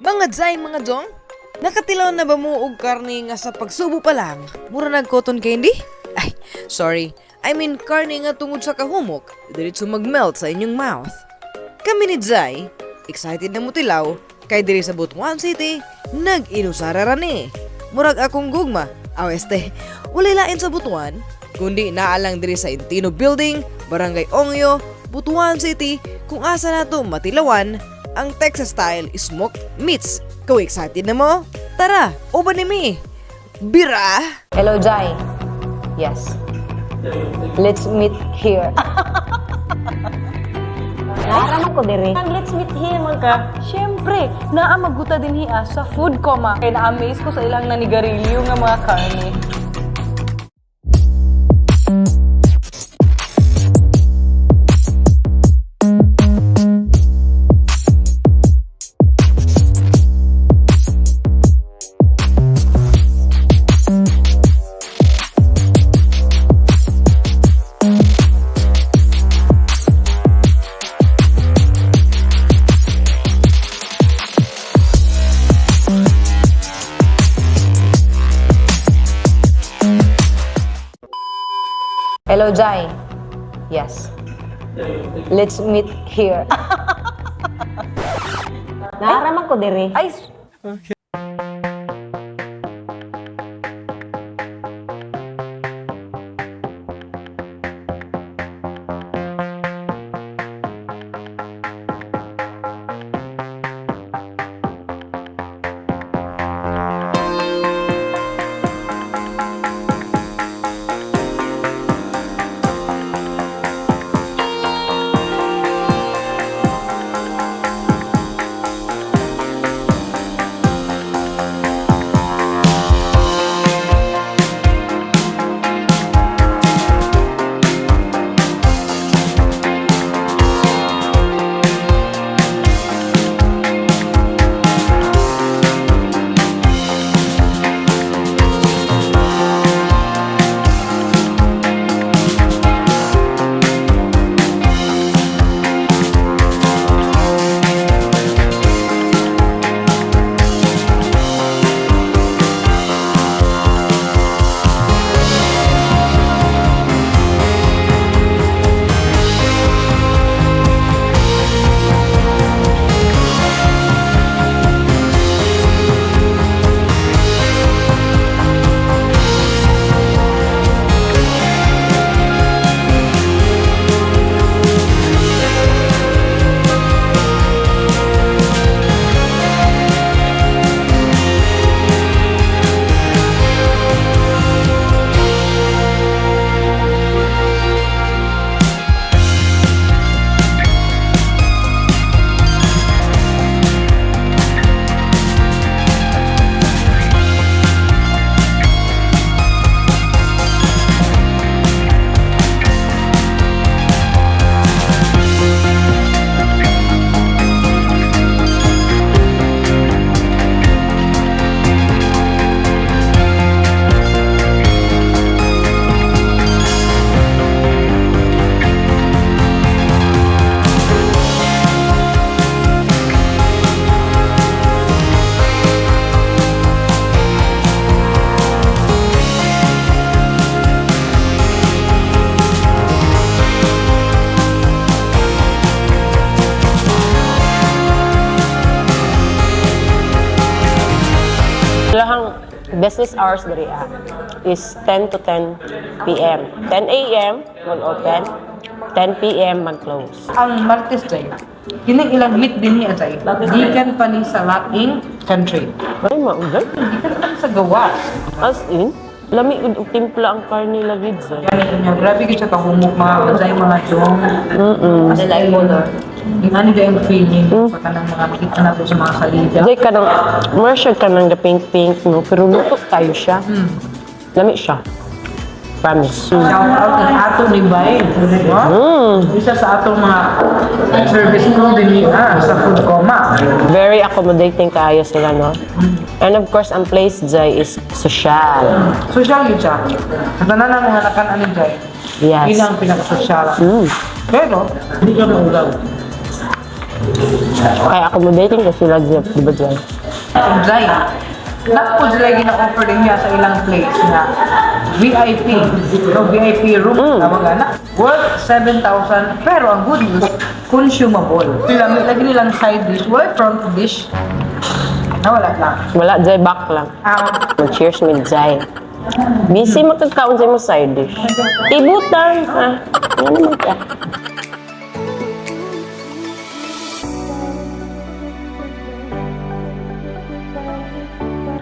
Mga Jai, mga Jong, nakatilaw na ba mo og karne nga sa pagsubo pa lang, mura nag cotton candy? Ay, sorry. I mean karne nga tungod sa kahumok, diretso magmelt sa inyong mouth. Kami ni Jai, excited na mutilaw, kay diri sa Butuan City, nag-inusara ra ni. Murag akong gugma, aw este, walay lain sa Butuan, kundi naa lang diri sa Intino Building, Barangay Ongyo, Butuan City, kung asa nato matilawan ang Texas style smoked meats. Kung excited na mo, tara, uban ni mi. Bira! Hello, Jai. Yes. Let's meet here. Naaraman ko diri. Ang let's meet here man ka. Siyempre, naa maguta din hiya sa food coma. Kaya na-amaze ko sa ilang nanigarilyo nga mga karne. Hello, Jai. Yes. Let's meet here. Naaraman ko diri. Ay, Ilahang business hours diri ah, is 10 to 10 p.m. 10 a.m. mag-open, 10 p.m. mag-close. Ang Martes Jai, kining ilang meat din niya Jai. Gikan pa ni sa laing country. Ay, maugay. Gikan pa ni sa gawas. As in, lami ud og timpla ang karne lagi dyan. Gani niya, grabe gyud siya kahumok mga Jai, mga jong. As in, ano ba yung feeling sa kanang mga makita nato sa mga salida. Dahil ka ng, more siya ka ng pink-pink, no? Pero luto tayo siya. Lami siya. Promise. Shout out kay Ato ni Bay. Isa sa atong mga service crew din niya sa food coma. Very accommodating kaayo sila, no? And of course, ang place, Jai, is social. Social yun siya. Sa tanan na mga nakan-an ni Jai. Yes. Yun ang pinaka-social. Pero, hindi ka maulaw. Kaya accommodating ka sila, Jeff, di ba, Jai? Jai, naa sila gina-offer din niya sa ilang place na VIP, no, VIP room, tawag na. Worth 7,000, pero ang good news, consumable. Lami lagi nilang side dish, wala front dish. Nawala lang. Wala, Jai, back lang. Ah, Mag-cheers with Jai. Busy magkakaon sa mo side dish. Ibutan, ha? Ano naman ka?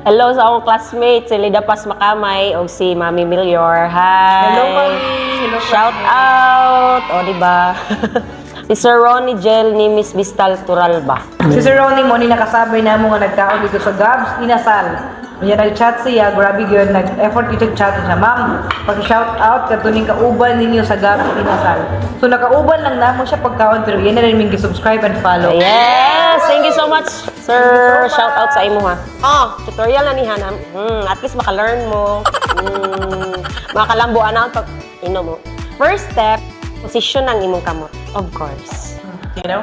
Hello sa akong classmate, si Lida Paz Makamay o si Mami Milior. Hi! Hello, Mami! Hello, Shout out! O, di ba? Si Sir Ronnie Gel ni Miss Vistal Turalba. Si Sir Ronnie mo ni nakasabay na mo nga nagkaon dito sa Gabs Inasal. Unya nag-chat siya, grabe gyud nag-effort ito chat siya, "Ma'am, pag-shout out katuning kauban ninyo sa Gabs Inasal." So nakauban lang namo siya pagkaon pero yan na rin ming subscribe and follow. Yes! Thank you so much, sir. Shout out sa imo ha. Oh, tutorial na ni Hana. At least maka-learn mo. Makalambuan na pag inom mo. First step, position ang imong kamot. Of course. You know?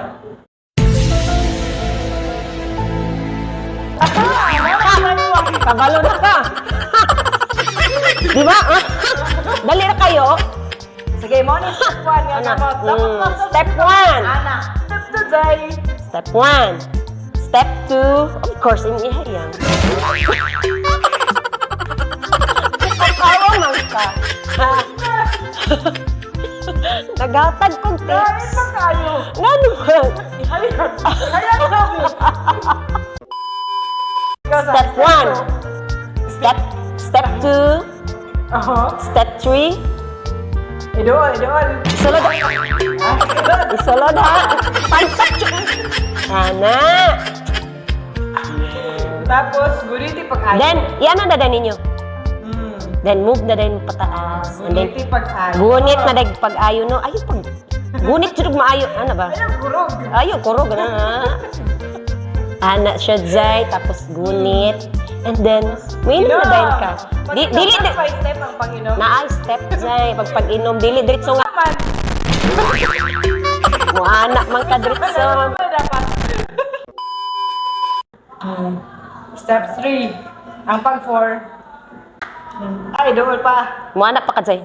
Kabalo na ka. Di ba? Ah? Dali na kayo. Sige, mo ni step 1 nga Ana. kamot. Step 1. Ana. Step 2 day. Step 1. Step 2. Of course, imihayang. Tawa man ka. Ha? Nagatag kong tips. Pa kayo. Nga naman. Step 1. Step 2. Step 3. Idol, idol. Isulod. Isulod ha. Pansak. Ana. Tapos, guliti pag-ayo. Then, yan ang dadan ninyo. Then, move na din pataas. And then, Guliti pag-ayo. gunit na dag pag-ayo no. Ayo pag gunit jud og maayo. Ano ba? Gurog. Ayo kurog na. Ana siya zay tapos gunit. And then, may na dayon ka. Di, dili di, By step ang pag-inom. naay step zay pag pag-inom dili diretso nga Man, mo anak man ka diretso. dapat. Step 3. Ang pag 4. Ay, doon pa. Mo anak pa ka zay.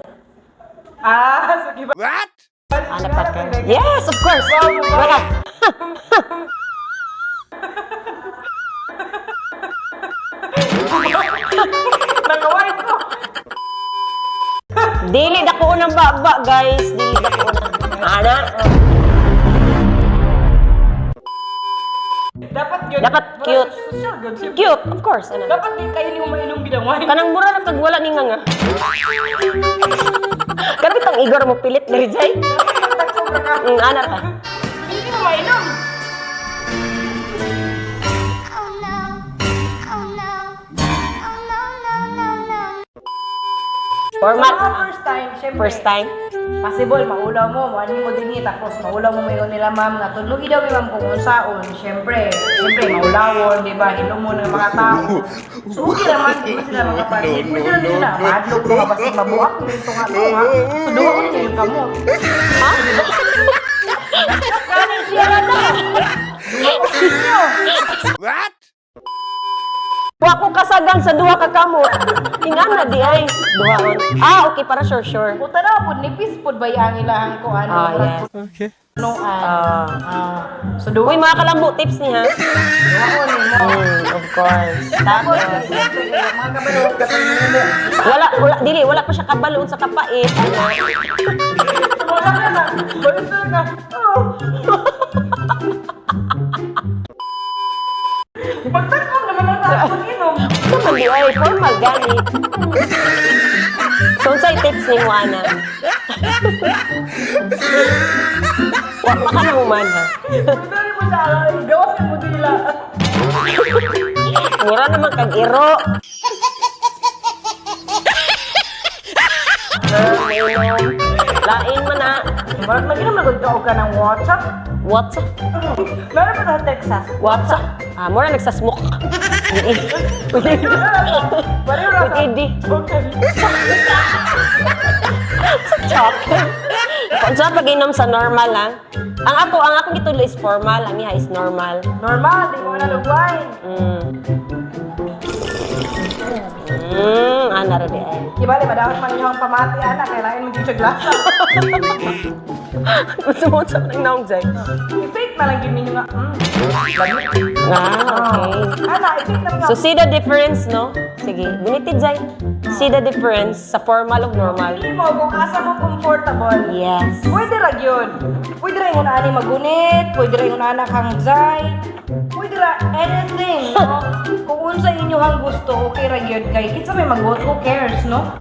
Ah, sige ba? What? Anak pa ka. Yes, of course. Wala. Nakaway ko. Dili dako ng baba, guys. Dili dako ng ana. Dapat yun. Dapat cute. Social good. Cute, of course. Ano? Dapat di kayo ni umainom ginaway. Kanang mura na kag wala ni nga nga. Karami tang igor mo pilit diri jay. Ana ka. Hindi mo mainom. Oh no. Oh no. Oh no, no, no, no. Format. Mga first time, syempre. First time. Possible, maulaw mo, mo mo din eh, tapos maulaw mo mayon nila ma'am, nga tudlogi daw mi ma'am kung unsaon, syempre, syempre, maulawon, di ba, hilom mo ng mga tao. So, okay naman, di ba sila mga pansin, pwede na nila, mahadlok mo ka, basig mabuak, mo yung tunga-tunga, so, duha ko nila yung kamot. Ha? Kanin siya na na! Duha ko ninyo! What? Wa ko kasagang sa duha ka kamot. Ingana di ay duha. Ah, okay para sure sure. Puta na po, nipis po ba yung ilahang ko, ano, Ah, yes. Okay. Punuan. Ah. Ah. So, duha Uy, mga kalambo tips ni ha. duha ko nimo. Of course. Tapos, syempre, mga kabalo, kapag Wala wala dili wala pa siya kabalo sa kapait. Ana. Wala ka na. Balik na. Oh. Pagtakam naman ang tao pag-inom. Sa man di ay formal gani. So, unsay tips ni Juana? Wa pa ka na human ha. Pagdali mo siya, gawas mo dila. Mura naman kag iro. Ah, mainom. Lain man na. Marag lagi naman nagod ka ng WhatsApp. What's up? Meron pa sa Texas. What's up? Ah, mura nagsasmoke. Pareho ra With ED. Okay. Sa chocolate. Kung sa pag-inom sa normal, ha? Ang akong gitudlo is formal, ang iha is normal. Normal, di mo na wine. Ana ra di ay. Diba, di ba, dapat man inyong pamati, ana, kailangan mo dyan siya glasa. Gusto mo sa nang naong jay. I-fake na lang yun ninyo nga. Ah, okay. Ana, i-fake na lang nga. So see the difference, no? Sige, bunitid jay. See the difference sa formal ug normal. Hindi mo, kung asa mo comfortable. Yes. Pwede ra gyud. Pwede ra ingon ani magunit, pwede ra ingon ana kang zay. Pwede ra anything, no? Kung unsa inyohang gusto, okay ra gyud kay kinsa may magbuot, who cares, no?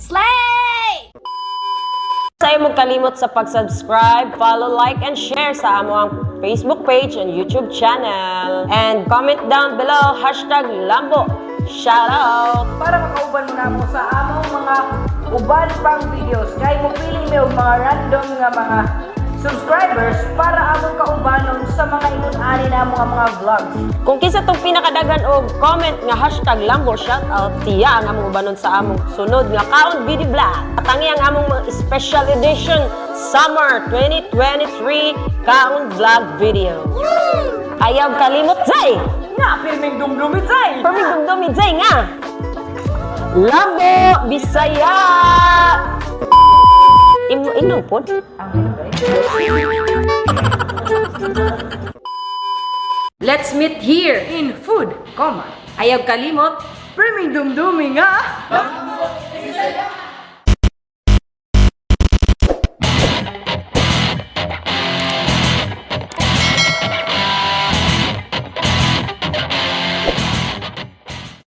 Sa mo kalimot sa pag-subscribe, follow, like, and share sa among Facebook page and YouTube channel. And comment down below, #Lambo. Shout out! Para makauban mo na mo sa among mga uban pang videos kay mo pili mi og mga random nga mga subscribers para among kaubanon sa mga ingon ani na mga mga vlogs. Kung kinsa tong pinakadagan og comment nga #LamboShoutout, tiya ang among ubanon sa among sunod nga Kaon Video Vlog. Tangi ang among mga special edition Summer 2023 Kaon Vlog Video. Ayaw kalimot, Zay! Nga pirming dumdumi zay. Permi dumdumi, Zay nga! Lambo Bisaya! Inom po. Let's meet here in food, comma. Ayaw kalimot, Pirming dumdumi nga.